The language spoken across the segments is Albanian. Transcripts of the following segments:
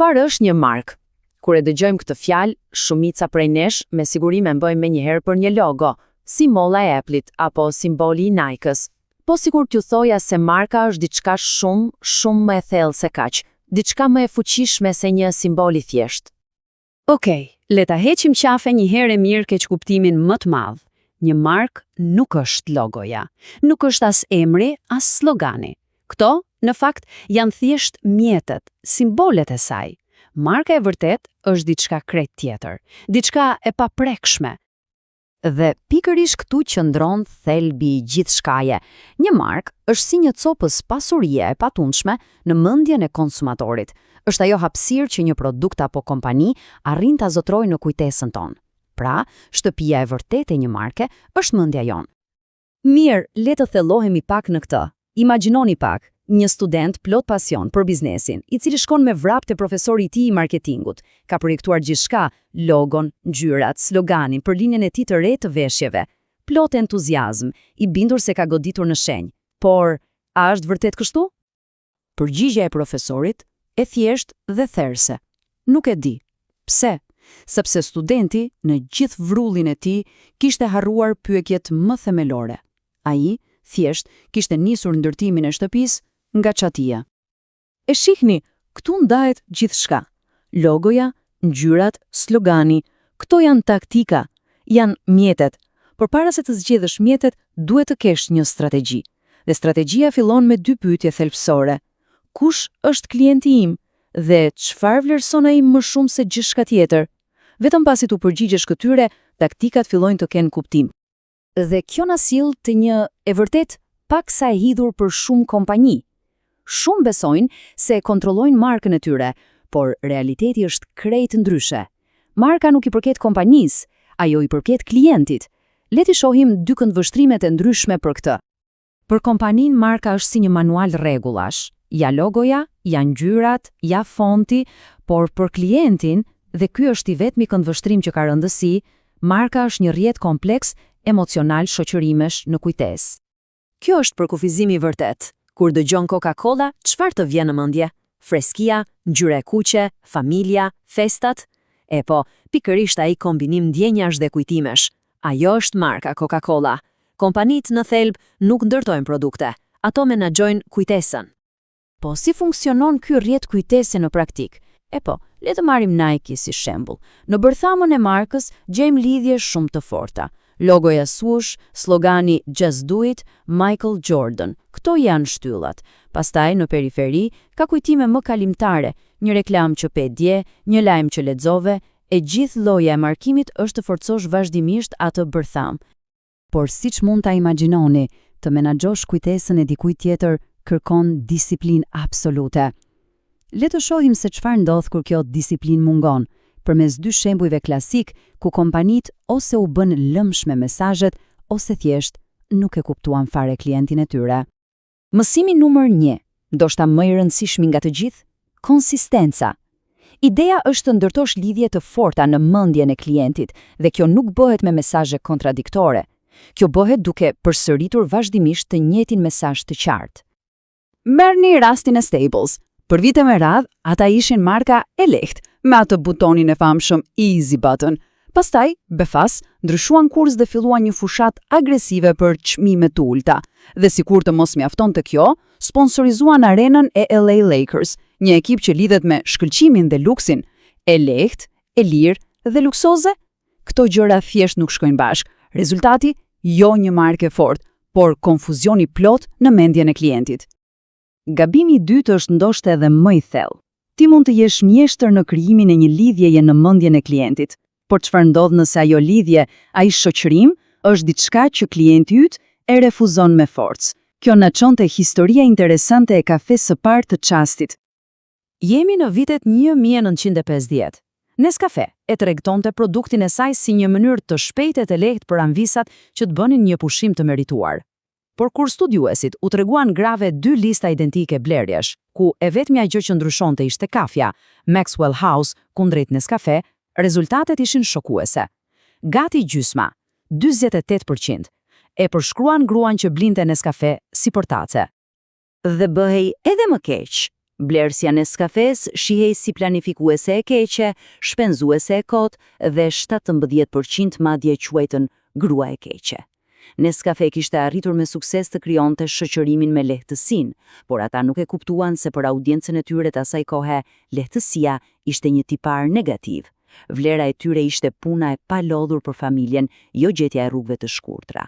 Çfarë është një markë? Kur e dëgjojmë këtë fjalë, shumica prej nesh me siguri mendojmë menjëherë për një logo, si molla e Apple-it apo simboli i Nike-s. Po sikur t'ju thoja se marka është diçka shumë, shumë më e thellë se kaq, diçka më e fuqishme se një simbol i thjeshtë. Okej, le ta heqim qafe një herë e mirë keqkuptimin më të madh. Një markë nuk është logoja. Nuk është as emri, as slogani. Këto, në fakt, janë thjesht mjetet, simbolet e saj. Marka e vërtetë është diçka krejt tjetër, diçka e paprekshme. Dhe pikërisht këtu qëndron thelbi i gjithçkaje. Një markë është si një copëz pasurie e patundshme në mendjen e konsumatorit. Është ajo hapësirë që një produkt apo kompani arrin ta zotërojë në kujtesën tonë. Pra, shtëpia e vërtetë e një marke është mendja jonë. Mirë, le të thellohemi pak në këtë. Imagjinoni pak, një student plot pasion për biznesin, i cili shkon me vrap te profesori i tij i marketingut. Ka projektuar gjithçka, logon, ngjyrat, sloganin për linjën e tij të re të veshjeve. Plot entuziazëm, i bindur se ka goditur në shenjë. Por, a është vërtet kështu? Përgjigja e profesorit, e thjeshtë dhe therëse. Nuk e di. Pse? Sepse studenti, në gjithë vrullin e tij, kishte harruar pyetjet më themelore. Ai, thjesht, kishte nisur ndërtimin e shtëpisë nga çatia. E shihni, këtu ndahet gjithçka. Logoja, ngjyrat, slogani, këto janë taktika, janë mjetet. Por para se të zgjedhësh mjetet, duhet të kesh një strategji. Dhe strategjia fillon me dy pyetje thelbësore. Kush është klienti im dhe çfarë vlerëson ai më shumë se gjithçka tjetër? Vetëm pasi t'u përgjigjesh këtyre, taktikat fillojnë të kenë kuptim. Dhe kjo na sjell te një e vërtetë paksa e hidhur për shumë kompani. Shumë besojnë se e kontrollojnë markën e tyre, por realiteti është krejt ndryshe. Marka nuk i përket kompanisë, ajo i përket klientit. Le t'i shohim dy këndvështrimet e ndryshme për këtë. Për kompaninë marka është si një manual rregullash. Ja logoja, ja ngjyrat, ja fonti, por për klientin, dhe ky është i vetmi këndvështrim që ka rëndësi, marka është një rrjet kompleks emocional shoqërimesh në kujtesë. Kjo është përkufizimi i vërtetë. Kur dëgjon Coca-Cola, çfarë të vjen në mendje? Freskia, ngjyra e kuqe, familja, festat? E po, pikërisht ai kombinim ndjenjash dhe kujtimesh. Ajo është marka Coca-Cola. Kompanitë në thelb nuk ndërtojnë produkte, ato menaxhojnë kujtesën. Po si funksionon ky rrjet kujtese në praktikë? E po, le të marrim Nike si shembull. Në bërthamën e markës gjejmë lidhje shumë të forta. Logoja swoosh, slogani Just Do It, Michael Jordan. Këto janë shtyllat. Pastaj në periferi ka kujtime më kalimtare, një reklamë që pe dje, një lajm që lexove, e gjithë loja e markimit është të forcosh vazhdimisht atë bërthamë. Por siç mund ta imagjinoni, të menaxhosh kujtesën e dikujt tjetër kërkon disiplinë absolute. Le të shohim se çfarë ndodh kur kjo disiplinë mungon, përmes dy shembujve klasik ku kompanitë ose u bënë lëmshme mesazhet ose thjesht nuk e kuptuan fare klientin e tyre. Mësimi numër 1, ndoshta më i rëndësishmi nga të gjithë, konsistenca. Ideja është të ndërtosh lidhje të forta në mendjen e klientit dhe kjo nuk bëhet me mesazhe kontradiktore. Kjo bëhet duke përsëritur vazhdimisht të njëjtin mesazh të qartë. Merrni rastin e Staples. Për vite me radhë, ata ishin marka e lehtë, me atë butonin e famshëm Easy Button. Pastaj, befas, ndryshuan kurs dhe filluan një fushatë agresive për çmime të ulta. Dhe sikur të mos mjaftonte kjo, sponsorizuan arenën e LA Lakers, një ekip që lidhet me shkëlqimin dhe luksin. E lehtë, e lirë dhe luksoze? Këto gjëra thjesht nuk shkojnë bashkë. Rezultati, jo një markë e fortë, por konfuzion i plotë në mendjen e klientit. Gabimi i dytë është ndoshta edhe më i thellë. Ti mund të jesh mjeshtër në krijimin e një lidhjeje në mendjen e klientit, por çfarë ndodh nëse ajo lidhje, ai shoqërim, është diçka që klienti yt e refuzon me forcë? Kjo na çon te historia interesante e kafes së parë të çastit. Jemi në vitet 1950. Nescafe e tregtonte produktin e saj si një mënyrë të shpejtë e të lehtë për amvisat që të bënin një pushim të merituar. Por kur studiuesit u treguan grave dy lista identike blerjesh, ku e vetmja gjë që ndryshonte ishte kafja, Maxwell House kundrejt Nescafe, rezultatet ishin shokuese. Gati gjysma, 48%, e përshkruan gruan që blinte Nescafe si përtace. Dhe bëhej edhe më keq. Blerësja e Nescafes shihej si planifikuese e keqe, shpenzuese e kotë dhe 17% madje quajtën grua e keqe. Nescafe kishte arritur me sukses të krijonte shoqërimin me lehtësinë, por ata nuk e kuptuan se për audiencën e tyre të asaj kohe, lehtësia ishte një tipar negativ. Vlera e tyre ishte puna e palodhur për familjen, jo gjetja e rrugëve të shkurtra.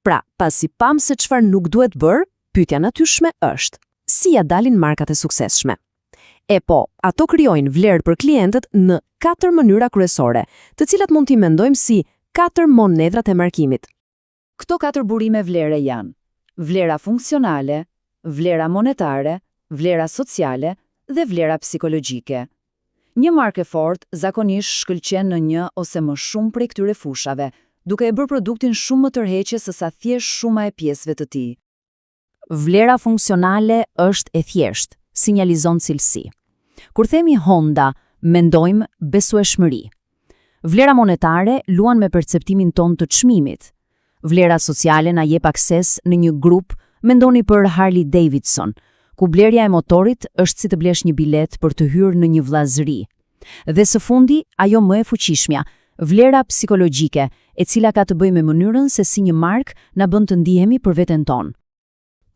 Pra, pasi pamë se çfarë nuk duhet bërë, pyetja natyrshme është, si ja dalin markat e suksesshme? E po, ato krijojnë vlerë për klientët në katër mënyra kryesore, të cilat mund t'i mendojmë si katër monedrat e markimit. Këto katër burime vlere janë vlera funksionale, vlera monetare, vlera sociale dhe vlera psikologjike. Një markë e fortë zakonisht shkëlqen në një ose më shumë prej këtyre fushave, duke e bërë produktin shumë më tërheqës se sa thjesht shuma e pjesëve të tij. Vlera funksionale është e thjeshtë, sinjalizon cilësi. Kur themi Honda, mendojmë besueshmëri. Vlera monetare luan me perceptimin tonë të çmimit. Vlera sociale na jep akses në një grup, mendoni për Harley Davidson, ku blerja e motorit është si të blesh një bilet për të hyrë në një vllazëri. Dhe së fundi, ajo më e fuqishmja, vlera psikologjike, e cila ka të bëjë me mënyrën se si një markë na bën të ndihemi për veten tonë.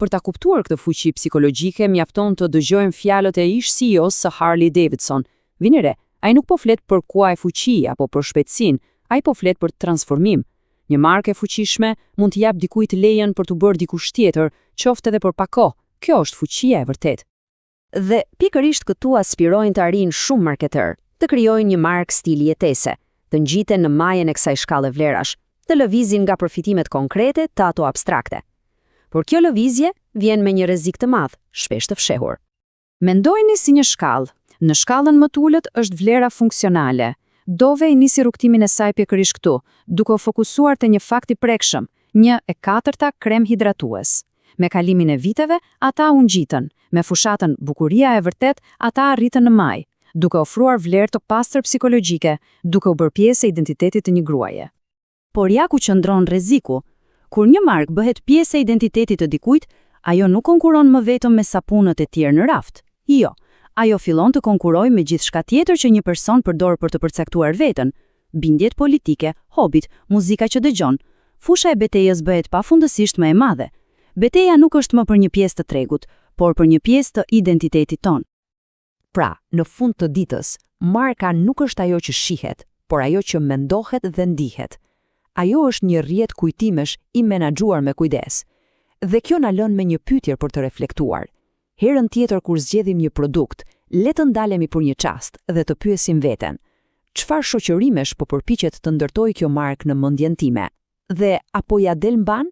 Për ta kuptuar këtë fuqi psikologjike, mjafton të dëgjojmë fjalët e ish CEO-s së Harley Davidson. Vini re, ai nuk po flet për kuaj fuqi apo për shpejtësinë, ai po flet për transformim. Një markë e fuqishme mund t'i japë dikujt lejen për të bërë dikush tjetër, qoftë edhe për pak kohë. Kjo është fuqia e vërtetë. Dhe pikërisht këtu aspirojnë të arrijnë shumë marketerë, të krijojnë një markë stili jetese, të ngjiten në majën e kësaj shkalle vlerash, të lëvizin nga përfitimet konkrete te ato abstrakte. Por kjo lëvizje vjen me një rrezik të madh, shpesh të fshehur. Mendojeni si një shkallë. Në shkallën më të ulët është vlera funksionale. Dove e nisi rrugëtimin e saj pikërisht këtu, duke u fokusuar te një fakt i prekshëm, një e katërta krem hidratues. Me kalimin e viteve, ata u ngjitën. Me fushatën Bukuria e vërtetë, ata arritën në majë, duke ofruar vlerë të pastër psikologjike, duke u bërë pjesë e identitetit të një gruaje. Por ja ku qëndron rreziku. Kur një markë bëhet pjesë e identitetit të dikujt, ajo nuk konkuron më vetëm me sapunët e tjerë në raft. Jo, ajo fillon të konkurojë me gjithçka tjetër që një person përdor për të përcaktuar veten, bindjet politike, hobit, muzika që dëgjon. Fusha e betejës bëhet pafundësisht më e madhe. Beteja nuk është më për një pjesë të tregut, por për një pjesë të identitetit tonë. Pra, në fund të ditës, marka nuk është ajo që shihet, por ajo që mendohet dhe ndihet. Ajo është një rrjet kujtimesh i menaxhuar me kujdes. Dhe kjo na lën me një pyetje për të reflektuar. Herën tjetër kur zgjedhim një produkt, le të ndalemi për një çast dhe të pyesim veten: çfarë shoqërimesh po përpiqet të ndërtojë kjo markë në mendjen time? Dhe a po ia del mbanë?